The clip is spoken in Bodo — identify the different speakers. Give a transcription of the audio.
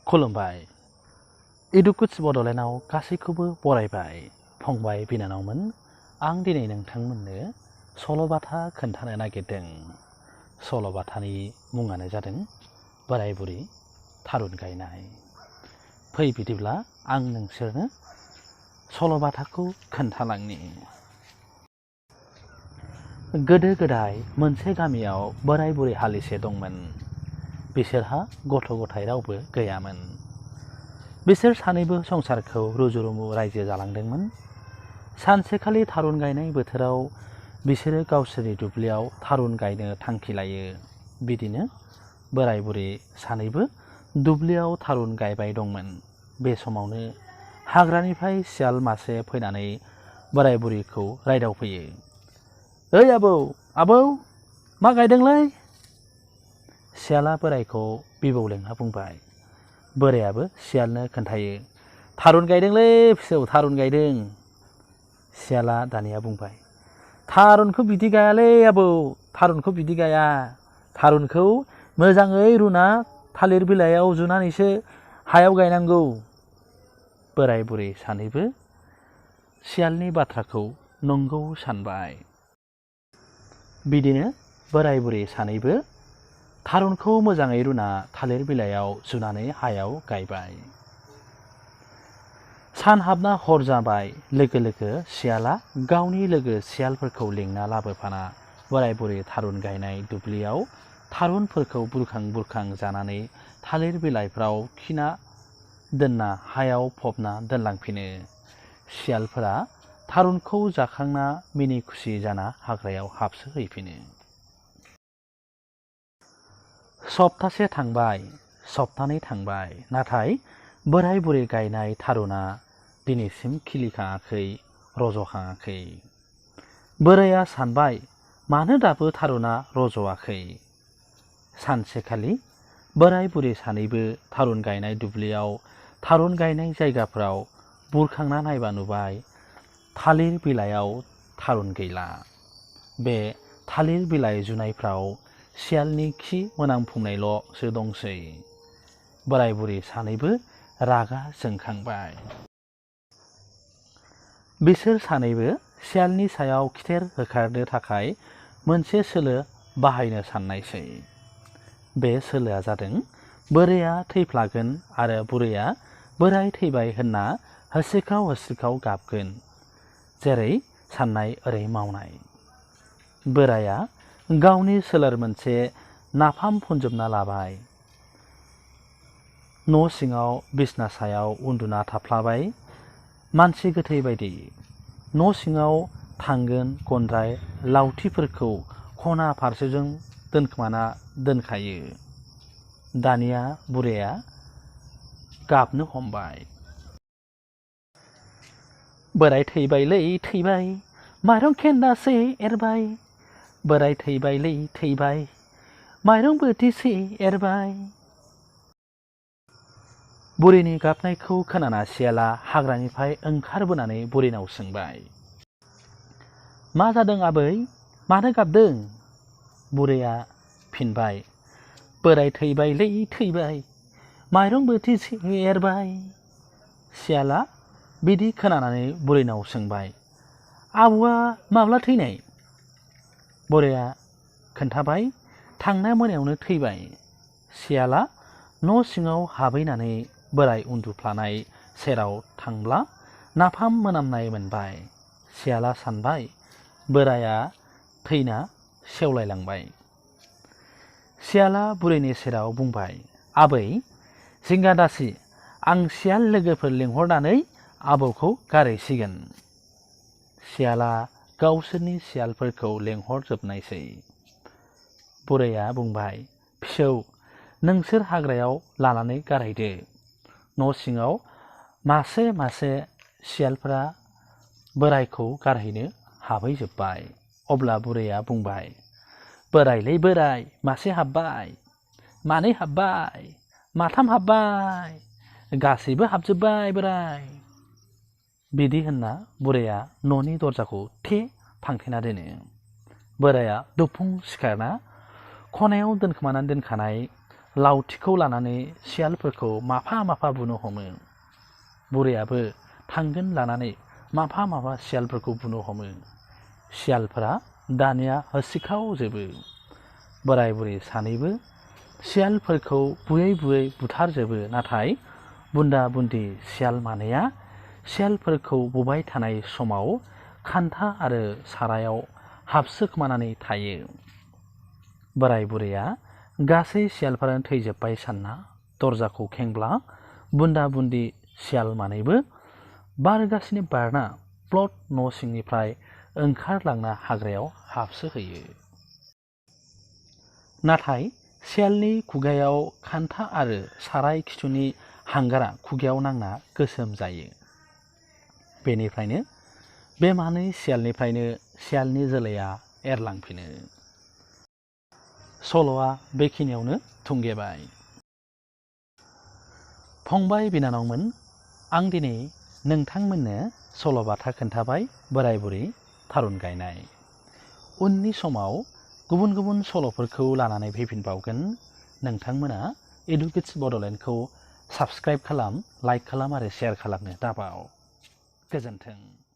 Speaker 1: खुलुमबाय। इडुकेट्स बड'लेण्डआव गासैखौबो बरायबाय। फंबाय बिनानावमोन, आं दिनै नोंथांमोननो सल'बाथा खोन्थानो नागिरदों। सल'बाथानि मुङानो जादों बोराय बुरि थारुन गायनाय। फै बिदिब्ला आं नोंसोरनो सल'बाथाखौ खोन्थालांनि। गोदो गोदाय मोनसे गामियाव बोराय बुरि हालिसे दंमोन। बिसोरहा गथ' गथाय रावबो गैयामोन। बिसोर सानैबो संसारखौ रुजु रुमु रायजो जालांदोंमोन। सानसेखालि थारुन गायनाय बोथोराव बिसोरो गावसोरनि दुब्लियाव थारुन गायनो थांखि लायो। बिदिनो बोराय बुरि सानैबो दुब्लियाव थारुन गायबाय दंमोन। बे समावनो हाग्रानिफ्राय सियाल मासे फैनानै बोराय बुरिखौ रायदावफैयो। ओइ आबौ मा गायदोंलै? सियाला बोरायखौ बिबौ लेंना बुंबाय। बोरायाबो सियालनो खोन्थायो। थारुन गायदोंलै फिसौ, थारुन गायदों। सियाला दानिया बुंबाय, थारुनखौ बिदि गायालै आबौ, थारुनखौ बिदि गाया। थारुनखौ मोजाङै रुना थालिर बिलाइयाव जुनानैसो हायाव गायनांगौ। बोराय बुरै सानैबो सियालनि बाथ्राखौ नंगौ सानबाय। बिदिनो बोराय बुरै सानैबो थारुनखौ मोजाङै रुना थालिर बिलाइयाव जुनानै हायाव गायबाय। सान हाबना हर जाबाय लोगो लोगो सियाला गावनि लोगो सियालफोरखौ लिंना लाबोफाना बोराय बुरै थारुन गायनाय दुब्लियाव थारुनफोरखौ बुरखां बुरखां जानानै थालिर बिलाइफ्राव खिना दोनना हायाव फबना दोनलांफिनो। सियालफोरा थारुनखौ जाखांना मिनि खुसि जाना हाग्रायाव हाबसोहैफिनो। सप्तासे थांबाय, सप्तानै थांबाय, नाथाय बोराय बुरै गायनाय थारुना दिनैसिम खिलिखाङाखै, रज'खाङाखै। बोराया सानबाय, मानो दाबो थारुना रज'आखै? सानसेखालि बोराय बुरै सानैबो थारुन गायनाय दुब्लियाव थारुन गायनाय जायगाफ्राव बुरखांना नायबा नुबाय थालिर बिलाइयाव थारुन गैला। बे थालिर बिलाइ जुनायफ्राव सियालनि खि मोनामफुंनायल'सो दंसै। बोराय बुरै सानैबो रागा जोंखांबाय। बिसोर सानैबो सियालनि सायाव खिथेर होखारनो थाखाय मोनसे सोलो बाहायनो साननायसै। बे सोलोआ जादों, बोराया थैफ्लागोन आरो बुरैया बोराय थैबाय होनना हस्रिखाव हस्रिखाव गाबगोन। जेरै साननाय ओरै मावनाय। बोराया गावनि सोलेर मोनसे नाफाम फुनजोबना लाबाय। न' सिङाव बिसना सायाव उन्दुना थाफ्लाबाय मानसि गोथै बायदि। न' सिङाव थांगोन गन्द्राय लावथिफोरखौ खना फारसेजों दोनखोमाना दोनखायो। दानिया बुरैया गाबनो हमबाय। बोराय थैबायलै थैबाय, माइरं खेन्दासे एरबाय। बोराय थैबायलै थैबाय, माइरं बोथिसे एरबाय। बुरैनि गाबनायखौ खोनाना सियाला हाग्रानिफ्राय ओंखारबोनानै बुरैनाव सोंबाय, मा जादों आबै, मानो गाबदों? बुरैया फिनबाय, बोराय थैबायलै थैबाय, माइरं बोथिसे एरबाय। सियाला बिदि खोनानानै बुरैनाव सोंबाय, आबौआ माब्ला थैनाय? बुरैया खोन्थाबाय, थांनाय मोनायावनो थैबाय। सियाला न' सिङाव हाबहैनानै बोराय उन्दुफ्लानाय सेराव थांब्ला नाफाम मोनामनाय मोनबाय। सियाला सानबाय, बोराया थैना सेवलायलांबाय। सियाला बुरैनि सेराव बुंबाय, आबै जिंगा दासि, आं सियाल लोगोफोर लिंहरनानै आबौखौ गारहैसिगोन। सियाला गावसोरनि सियालफोरखौ लेंहरजोबनायसै। बुरैया बुंबाय, फिसौ नोंसोर हाग्रायाव लानानै गारहैदो। न' सिङाव मासे मासे सियालफोरा बोरायखौ गारहैनो हाबहैजोब्बाय। अब्ला बुरैया बुंबाय, बोरायलै बोराय, मासे हाबबाय, मानै हाबबाय, माथाम हाबबाय, गासैबो हाबजोब्बाय बोराय। बिदि होनना बुरैया न'नि दरजाखौ थे फांथेना दोनो। बोराया दुफुं सिखारना खनायाव दोनखोमानानै दोनखानाय लावथिखौ लानानै सियालफोरखौ माफा माफा बुनो हमो। बुरैयाबो थांगोन लानानै माफा माफा सियालफोरखौ बुनो हमो। सियालफोरा दानिया होसिख्रावजोबो। बोराय बुरै सानैबो सियालफोरखौ बुयै बुयै बुथारजोबो। नाथाय बुन्दा बुन्दि सियाल मानैया सियालफोरखौ बुबाय थानाय समाव खान्था आरो सारायाव हाबसोखोमानानै थायो। बोराय बुरैया गासै सियालफोरानो थैजोब्बाय सानना दरजाखौ खेंब्ला बुन्दा बुन्दि सियाल मानैबो बारगासिनो बारना प्लट न' सिंनिफ्राय ओंखारलांना हाग्रायाव हाबसोहैयो। नाथाय सियालनि खुगायाव खान्था आरो साराय खिथुनि हांगारा खुगायाव नांना गोसोम जायो। बेनिफ्रायनो बे मानै सियालनिफ्रायनो सियालनि जोलैया एरलांफिनो। सल'आ बेखिनियावनो थुंगेबाय। फंबाय बिनानावमोन, आं दिनै नोंथांमोननो सल'बाथा खोन्थाबाय बोराय बुरै थारुन गायनाय। उननि समाव गुबुन गुबुन सल'फोरखौ लानानै फैफिनबावगोन। नोंथांमोना इडुकिड्स बड'लेण्डखौ साबस्क्राइब खालाम, लाइक खालाम आरो शेयार खालामनो दाबाव। गोजोन्थों।